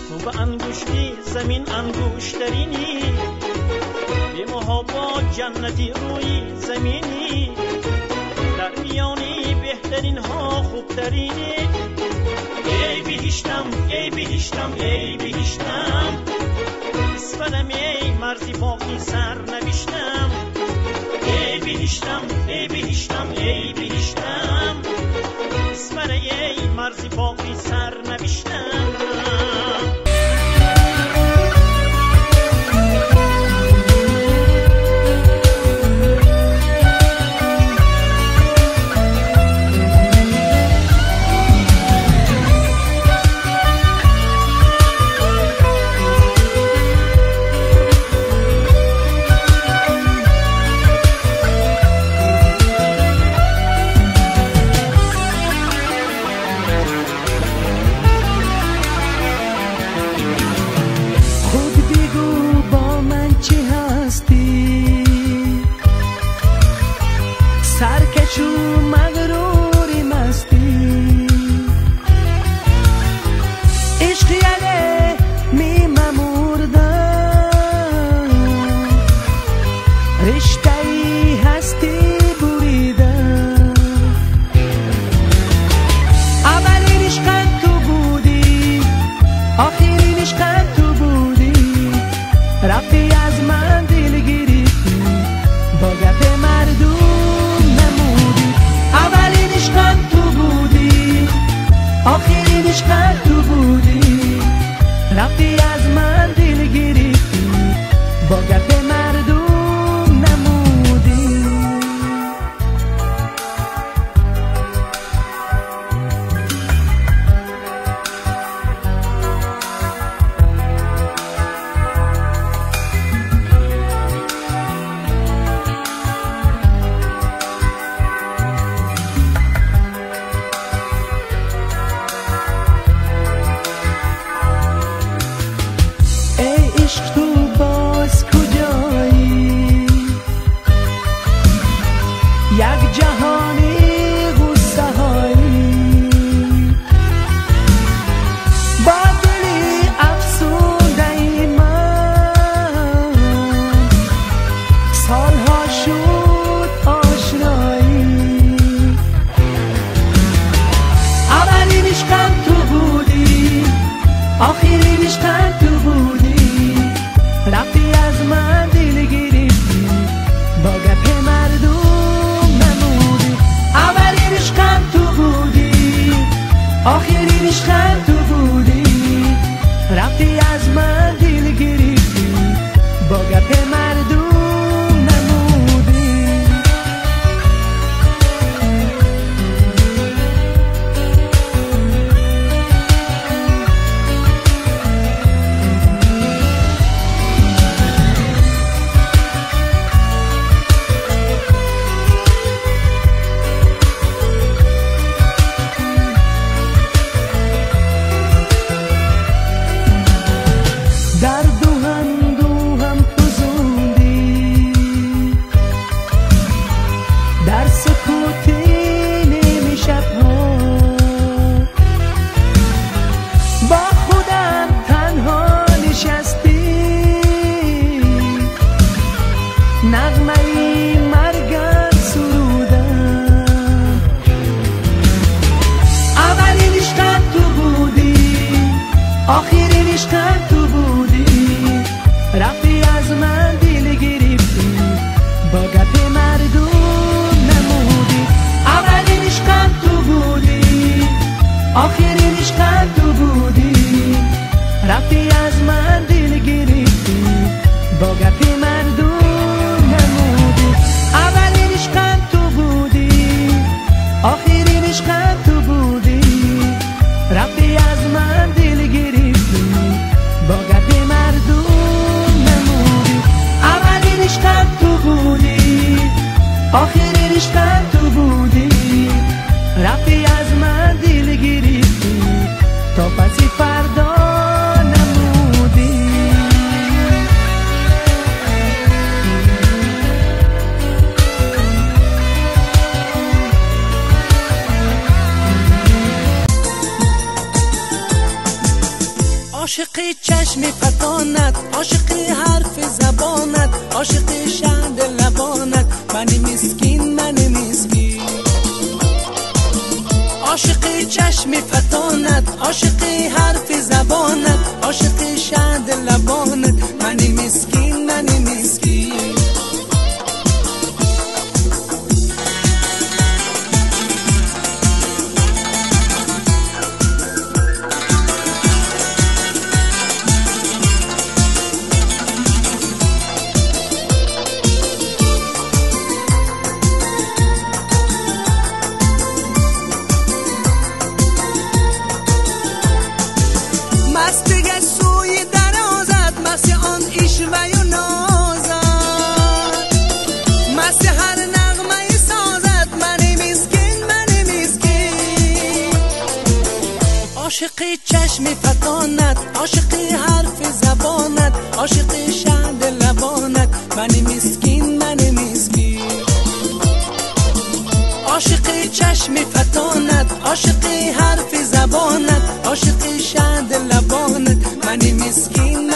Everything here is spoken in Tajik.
تو به انگشتی زمین انگشترینی، به محابا جنتی روی زمینی، در میانی بهترین ها خوبترینی. ای بهشتم ای بهشتم ای بهشتم، اسفرم ای مرزی باقی سر نوشتم. ای بهشتم ای بهشتم ای بهشتم، اسفر ای مرزی باقی سر نوشتم. رفتی از من دل گرفتی با عاشقی چشم فتانت، عاشقی حرف زبانت، عاشقی شهد لبانت، من مسکین من مسکین. عاشقی چشم فتانت، عاشقی حرف زبانت، عاشقی شهد لبانت، من مسکین من مسکین. عاشقی چشم فتانت، عاشقی حرف زبانت، عاشقی شهد لبانت، من مسکین من مسکین. عاشقی چشم فتانت، عاشقی حرف زبانت، عاشقی شهد لبانت، من مسکین